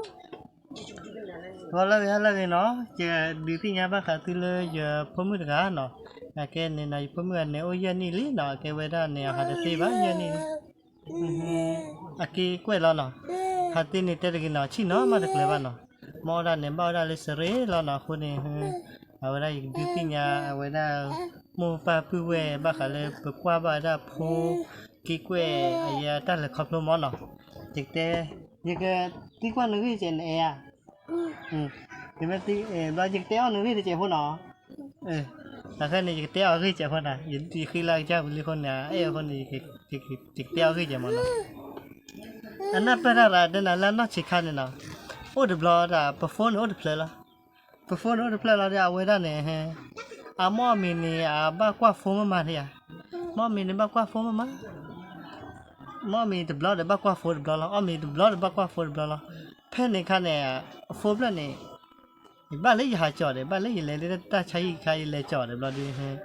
ဂီၤလၢအဂ့ၤ ဟါလၢအဂ့ၤနီၤ, ယဒုးသ့ၣ်ညါဘၣ်ဃးသုလၢယဖိမုၣ်တဂၤနီၤ, အကဲန့ၣ်နီၤ ယဖိမုၣ်အန့ၣ်အိၣ်ယဲၢ်နံၣ်လံနီၤ, အကဲဝဲဒၣ်န့ၣ် အဟးတသ့ဘၣ် ယဲၢ်နံၣ်လံ, အက့ကွဲၢ်လီၤနီၤ, ဟးတသ့န့ၣ်တဲတဂ့ၤနီၤ, ဆ့ၣ်နီၤမးတကျၢၤဘၣ်နီၤ, မ့ၢ်အိၣ်ဒၣ်န့ၣ် ဘၣ်အိၣ်ဒၣ်လၢစရ့လီၤနီၤ, အဃိန့ၣ် အဝဲဒၣ်ယကဒုးသ့ၣ်ညါ အဝဲဒၣ် မိၢ်ပၢ်ပုၢ်ဝဲၢ်ဘၣ်ဃးလၢပကွၢ်ဘၣ်ဝဲဒၣ်ဖိ က့ကွဲၢ်အယဲၢ်တၢ်လဲၤခီဖျိမးနီၤ, ယကတဲ, ယကသံကွၢ်နဂ့ၢ်ကဲန့ၣ်အဲၣ်ဧါ, ယမ့ၢ်သံဘျီ ယကတဲအီၣ်နဂ့ၢ်တကဲးဖိနီၤ, အဃိန့ၣ် ယကတဲအီၣ်ဂ့ၢ်ကဲးဖိနီၤ, ယဃ့လၢကစၢ်ပူၤလံအဃိန့ၣ် အဲၣ်အဃိန့ၣ် ယကတဲအီၣ်ဂ့ၢ်ကဲးမးနီၤ, အနၢ်ပၢၢ်တၢ်ရၣ်တဲနၤလၢအနီၢ်ဆံးခါန့ၣ်နီၤ, အိၣ်တဘျီဒၣ် ပဖိန့ၣ်အိၣ်တဖျၢၣ်လီၤ, ပဖိန့ၣ်အိၣ်တဖျၢၣ်လီၤဒီး အဝဲဒၣ်န့ၣ် အမ့ၢ်အီၣ်မ့ၤန့ၣ် အဘၣ်ကွၢ်ဖိမးမးဧါ, မ့ၢ်အီၣ်မ့ၤန့ၣ်ဘၣ်ကွၢ်ဖိမးမး, မ့ၢ်အီၣ်မ့ၤတဘျီဒီးဘၣ်ကွၢ်ဖိတဘျီလီၤ, အီၣ်မ့ၤတဘျီဒီးဘၣ်ကွၢ်ဖိတဘျီလီၤ, ဖဲန့ၣ်အခါန့ၣ် အဖိဖျၢၣ်န့ၣ် ယဘၣ်လၢယဟးကၠီၣ်ဒီး ဘၣ်လၢယလဲၤလၢတၢ်ဆါဟံၣ်အခါ ယလဲၤကၠီၣ်ဒီးဘျီဒီး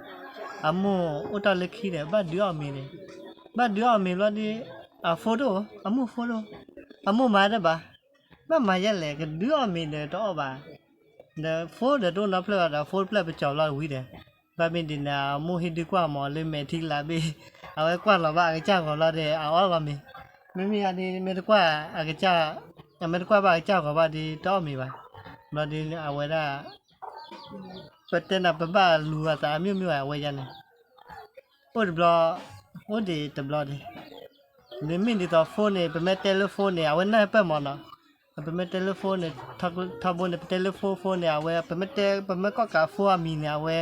အမိၢ်အိၣ်တ့ၢ်လၢခံဒီး ဘၣ်ဒုးအီၣ်မ့ၤန့ၣ်, ဘၣ်ဒုးအီၣ်မ့ၤဘျီဒီး အဖိတအိၣ် အမိၢ်ဖိတအိၣ်, အမိၢ်မၤတဘၣ်, ဘၣ်မၤယဲလဲၣ် ကဒုးအီၣ်မ့ၤဒီးတအီၣ်ဘၣ်, ဒီးဖိဒီးတအိၣ်နီတဖျၢၣ်ဘၣ်ဒီး အဖိတဖျၢၣ်ပကၠီၣ်ဘျီဝံၤဒီး, ဘၣ်မ့ၢ်ဒ်န့ၣ် အမိၢ်ဟ့ၣ်ဒုးကွၢ်မးလၢမဲာ်ထံကလၤဘ့ၣ်, အဝဲကွၢ်လီၤဘၣ်အကစၢ်ဂီၤဘျီဒီး အအီၣ်လီၤမ့ၤ, မ့မ့ၢ်အဒ်မ့ၢ်တကွၢ်အကစၢ်, အမ့ၢ်တကွၢ်ဘၣ်အကစၢ်ဂီၤဘၣ်ဒီး တအီၣ်မ့ၤဘၣ်, ဘျီဒီးအဝဲဒၣ် ပတဲနၤ ပဘၣ်လူၤအသးအမ့ၢ်မ့ၢ်ဘၣ် အဝဲယါန့ၣ်, အိၣ်တဘျီ, အိၣ်ဒံးတဘျီဒံး, မ့မ့ၢ်ဒ်သိးဖိန့ၣ် ပမ့ၢ်တဲလၢဖိန့ၣ် အဝဲနၢ်ပၢၢ်မးနီၤ, ပမ့ၢ်တဲလၢဖိန့ၣ် ထီဘိန့ၣ် ပတဲလၢဖိဖိန့ၣ် အဝဲ ပမ့ၢ်တဲ ပမ့ၢ်ကိးကးဖိအမံၤန့ၣ် အဝဲ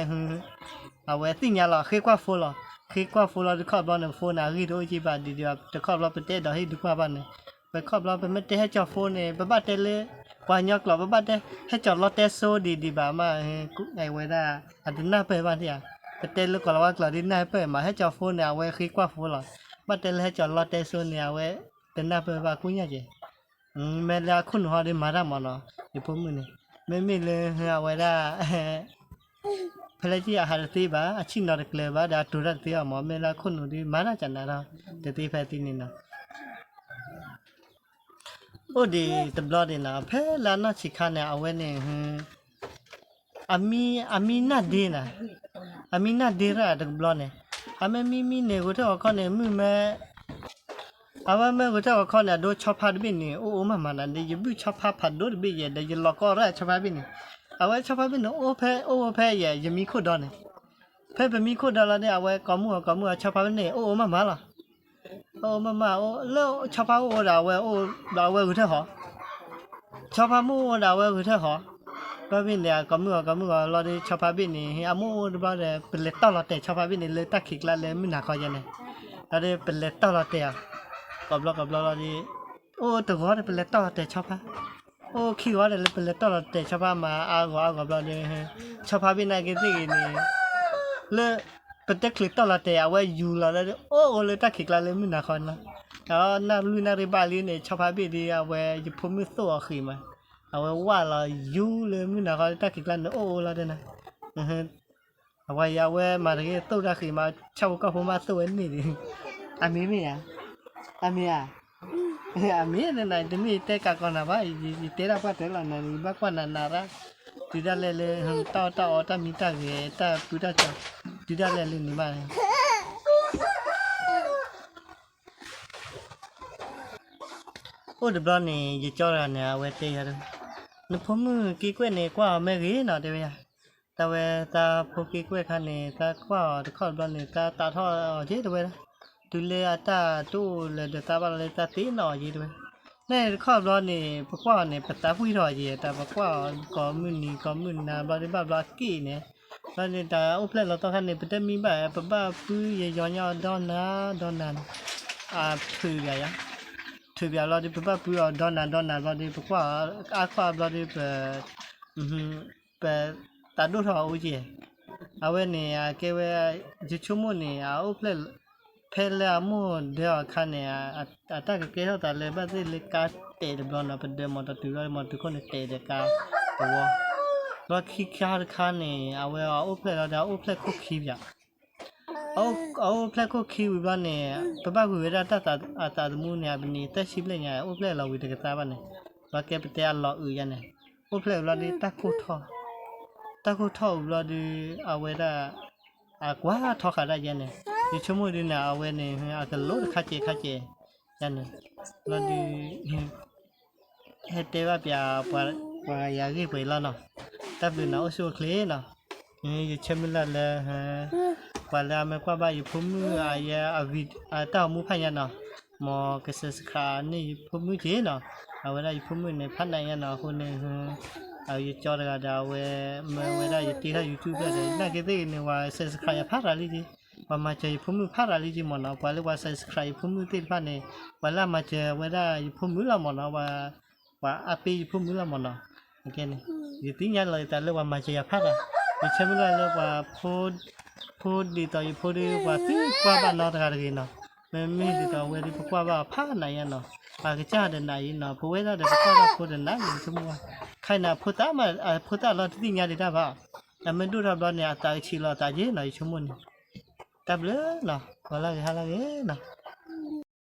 အဝဲသ့ၣ်ညါလီၤ ဃ့ကွၢ်ဖိလီၤ, ဃ့ကွၢ်ဖိလီၤ တခီဘျီန့ၣ် ဖိန့ၣ် အဂ့ၢ်တအိၣ်က့ဘၣ်ဒ်ဒီး တခီဘျီပတဲဒီးဟ့ၣ်ဒုးကွၢ်ဘၣ်န့ၣ်, ပခီဘျီပမ့ၢ်တဲဟဲကၠီၣ်ဖိန့ၣ် ပဘၣ်တဲလၢ ပှၤကညီကျိာ် ပဘၣ်တဲ ဟဲကၠီၣ်လီတဲစိဒ်ဒံးဘၣ်မး, အဝဲဒၣ် အတနၢ်ပၢၢ်ဘၣ်န့ၣ်ဧါ, ပတဲလၢကိၤလၤဝါကျိာ်ဒ်နၢ်ပၢၢ်မး ဟဲကၠီၣ်ဖိန့ၣ် အဝဲဃ့ကွၢ်ဖိလီၤ, ဘၣ်တဲလၢဟဲကၠီၣ်လီတဲစိန့ၣ် အဝဲတနၢ်ပၢၢ်ဘၣ်ကူၣ်ညါကဲ, မ့ၢ်လၢအခိၣ်နူာ်ဟီဒီးမၤတၢ်မးနီၤ, ယဖိမုၣ်န့ၣ်, မ့မ့ၢ်လၢအဝဲဒၣ် ဖဲလၢကံၢ်အဟးတသ့ဘၣ် အဆ့ၣ်နီၤတကျၢၤဘၣ်ဒီး အတိၤတၢ်တသ့အီၤမး မ့ၢ်လၢအခိၣ်နူာ်ဒီးမၤတၢ်ကနးဒီး တသ့ဖဲသ့န့ၣ်နီၤ, အိၣ်ဒံးတဘျီဒံးနီၤ ဖဲလၢအနီၢ်ဆံးခါန့ၣ် အဝဲန့ၣ် အမံ အမံနၢ်ဒ့နၤ, အမံနၢ်ဒ့ရၣ်တကဘျီန့ၣ်, အမ့ၢ်မံမံန့ၣ် ဂုာ်ထၢၣ်ဂီၤခီန့ၣ် မုၢ်မ့ၢ် အဝဲမ့ၢ်ဂုာ်ထၢၣ်ဂီၤခီန့ၣ် အဒိဆီဖါတဘ့ၣ်န့ၣ် အိၣ်အိၣ်မးမးနၤဒီး ယဘုၣ်ဆီဖါဖးဒိၣ်တဘ့ၣ်ယဲၢ်ဒီး ယလီၤကီရၣ်ဆီဖါဘ့ၣ်န့ၣ်, အဝဲဆီဖါဘ့ၣ်န့ၣ် အိၣ်ဖဲ အိၣ်ဖဲယဲၢ် ယမံခိၣ်ဒီန့ၣ်, ဖဲပမံခိၣ်ဒီလီၤဒီး အဝဲကိးမုၢ်အီၤ ကိးမုၢ်အီၤ ဆီဖါဘ့ၣ်န့ၣ် အိၣ်အိၣ်မးမးလီၤ. အိၣ်မးမး လၢဆီဖါအိၣ်အိၣ်ဒီး အဝဲအိၣ်ဒီး အဝဲဂုာ်ထၢၣ်ဃီ ဆီဖါမုၢ်အိၣ်ဒီး အဝဲဂုာ်ထၢၣ်ဃီ, ဘၣ်ဘ့ၣ်န့ၣ် ကိးမုၢ်အီၤ ကိးမုၢ်အီၤလီၤဒီး ဆီဖါဘ့ၣ်န့ၣ် အမိၢ်အိၣ်တဘျီဒီး ပလဲၤတီၢ်လီၤတဲာ်ဆီဖါဘ့ၣ်န့ၣ် လၢတၢ်ခံးကျါလၢမုၢ်နၤခီယဲန့ၣ်, လီၤဒီးပလဲၤတီၢ်လီၤတဲာ်အီၤ, ကိးဘျီကိးဘျီလီၤဒီး အိၣ်တဂီၤဒီး ပလဲၤတီၢ်လီၤတဲာ်ဆီဖါ, အိၣ်ခံဂီၤဒီး ပလဲၤတီၢ်လီၤတဲာ်ဆီဖါမး အါဂီၤအါဂီၤဘျီဒီး ဆီဖါဘ့ၣ်နာ်က့သ့ၣ်ဂ့ၤန့ၣ် လၢ ပတဲချုးတီၢ်လီၤတဲာ် အဝဲယူၤလီၤလၢ အိၣ်အိၣ်လၢတၢ်ခံးကျါလၢမုၢ်နၤခီန့ၣ်လီၤ. အနၢ်လွံၢ်နၢ်ရံၣ်ဘၣ်လံန့ၣ် ဆီဖါဘ့ၣ်ဒီး အဝဲ ယဖိမုၣ်သိၣ်အီၤဃံးမး, အဝဲဝၢ်လီၤယူၤလၢမုၢ်နၤခီလၢတၢ်ခံးကျါန့ၣ် အိၣ်အိၣ်လီၤတဲနၤ, အဝဲယၤဝဲမၤတဂ့ၤ သိၣ်တၢ်ဃံးမး ဆၣ်ဖိကီၢ်ဖိမးသိၣ်ဝဲန့ၣ်ဒီး, အမ့ၢ်မ့ၢ်ဧါ, အမ့ၢ်ဧါ အမ့ၢ်နန တမ့ၢ်ယတဲကးကီးနၤဘၣ်, ယတဲဒၣ်ပှၢ်တၢၢ်လီၤနၤ ယဘၣ်ကွၢ်နၤနၤရၣ်, တုၤဒၣ်လဲာ်လၢ တၢ်အီၣ်တၢ်အီ တၢ်မံတၢ်ဂဲၤ တၢ်ပူတၢ်ကီၤ, တုၤဒၣ်လဲာ်လၢန့ၣ်ဘၣ် အိၣ်တဘျီန့ၣ် ယကၠီတဂၤန့ၣ် အဝဲတဲယၤ, နဖိမုၣ်က့ကွဲၢ်န့ၣ် ကွၢ်အီၤမ့ၢ်ဂ့ၤနီၤ တဲဝဲယၤ, တၢ်ဝဲသးဖိက့ကွဲၢ်ခါန့ၣ် သးကွၢ်အီၤတခီတဘျီန့ၣ် သးသးထီၣ်အီၤက့တဝဲဒၣ်, တုၤလၢအတၢ်တအိၣ်လၢၤဒီးသးဘၣ်လီၤလၢသးသ့ၣ်နီၣ်အီၤက့တဝဲ, န့ၣ်တခီတဘျီန့ၣ် ပကွၢ်အီၤန့ၣ် ပသးပှံၢ်ထီၣ်အီၤက့ တၢ်ပကွၢ်အီၤကိးမုၢ်နံၤကိးမုၢ်နၤဘျီဒ်ဘၣ်ဘျီအက့ၣ်န့ၣ် ဘျီဒ်တၢ်အိၣ်ဖျဲၣ်လီၤသီခါန့ၣ် ပတမံဘၣ် ပဘၣ်ပှံယယီၤညီဒီနၤဒီနၤန့ၣ်, အထုးပၠးယၤ, ထုးပၠးဘျီဒ် ပဘၣ်ပှံအီၤဒီနၤဒီနၤဘျီဒ် ပကွၢ်အါကွၢ်ဘျီဒ် ပ ပသးဒိၣ်ထီၣ်အအိၣ်က့, အဝဲန့ၣ် အကဲဝဲ ယဆိကမိၣ်န့ၣ် အအိၣ်ဖျဲၣ် ဖဲလၢအမိၢ်ဒၢအီၤအခါန့ၣ် အတၢ်ကကဲထီၣ်သးလၢဘၣ်သ့ၣ်လၢကါတဲာ်တဘျီနီၤ ပဒၢမီၤတတုၤဘျီ မီၤတုၤခိၣ်န့ၣ်တဲာ်ဒီးကါတဝီ, ဘျီခံခါတခါန့ၣ် အဝဲအအိၣ်ဖျဲၣ်လီၤဒီး အအိၣ်ဖျဲၣ်ခိၣ်ခံပၠး အအိၣ်ဖျဲၣ်ခိၣ်ခံဝံၤဘျီန့ၣ် ပဘၣ်ဂုာ်ဝဲဒၣ်တၢ်သးသမူန့ၣ် အပနံၤသၢဆံဘျဲၣ်ညါ အိၣ်ဖျဲၣ်လီၤဝံၤတကသါဘၣ်န့ၣ်, ပှၤကဲပတဲအလီၤအုးယါန့ၣ်, အိၣ်ဖျဲၣ်အုးဘျီဒီး တၢ်ခိၣ်ထီၣ်အုးဘျီဒီး အဝဲဒၣ် အကွၢ်ထီဃာ်ဒၣ်ယါန့ၣ်, ယဆိကမိၣ်ဒ်န့ၣ် အဝဲန့ၣ် အကလိတခါကဲးခါကဲးယါန့ၣ်, ဘျီဒီး ဟဲတဲဘၣ်ပၠး ပှၤယၤဂ့ၢ်ပှဲၤလီၤနီၤ, တၢ်ဘျုးနၤအိၣ်ဆူၣ်အိၣ်ချ့နီၤ, ယဆၢမုၢ်လၢ်လၢ ပှၤလၢအမ့ၢ်ကွၢ်ဘၣ်ယဖိမုၣ်အယဲ အတၢ်အိၣ်မူဖးညါနီၤ, မ်က subscribe န့ၢ်ယဖိမုၣ်က့ၤနီၤ, အဝဲဒၣ်ယဖိမုၣ်န့ၣ် ဖးနးညါနီၤ, အဃိန့ၣ် ယကၠီတဂၤဒီး အဝဲ မၢဝဲဒၣ်ယတ့ထီၣ် YouTube ဖျၢၣ်ဒီး နာ်က့သ့ၣ်ဂ့ၤန့ၣ် ပှၤ subscribe ယၤဖးရၤလံက့ၤ, ပှၤမၤစၢၤယဖိမုၣ်ဖးရၤလံက့ၤမ့ၢ်နီၤ, ပှၤလၢပှၤ subscribe ယဖိမုၣ်သ့ၣ်တဖၣ်န့ၣ် ပှၤလၢအမၤစၢၤဝဲဒၣ်ယဖိမုၣ်လီၤမ့ၢ်နီၤ, ပှၤအါပ့ယဖိမုၣ်လီၤမ့ၢ်နီၤ, ယသ့ၣ်ညါလီၤယသးလၢပှၤမၤစၢၤယၤဖးရၤ, ယဆၢမုၢ်လၢ်လၢပှၤ ဖိဒ်သိးယဖိဒီး ပှၤသ့ကွၢ်ဘၣ်နီတဂၤတဂ့ၤနီၤ, မ့မ့ၢ်ဒ်သိးအဝဲဒီး ပကွၢ်ဘၣ်အီၤဖးနးညါနီၤ, ပှၤကစၢ်ဒီးနးအံၤနီၤ, ပဝဲဒၣ်ဒီးပကွၢ်ဘၣ်ဖိဒီးနးန့ၣ် ယဆိကမိၣ်ဘၣ်, ခဲအံၤန့ၣ် အဖိသၣ်လီၤတသ့ၣ်ညါဒံးတၢ်ဘၣ်, အမ့ၢ်ဒိၣ်ထီၣ်ဘျီန့ၣ် အသးကဆံးလီၤအသးက့ၤနီၤ ယဆိကမိၣ်န့ၣ်, တၢ်ဘျုးနီၤ, ဂီၤလၢဂ့ၤဟါလၢဂ့ၤနီၤ.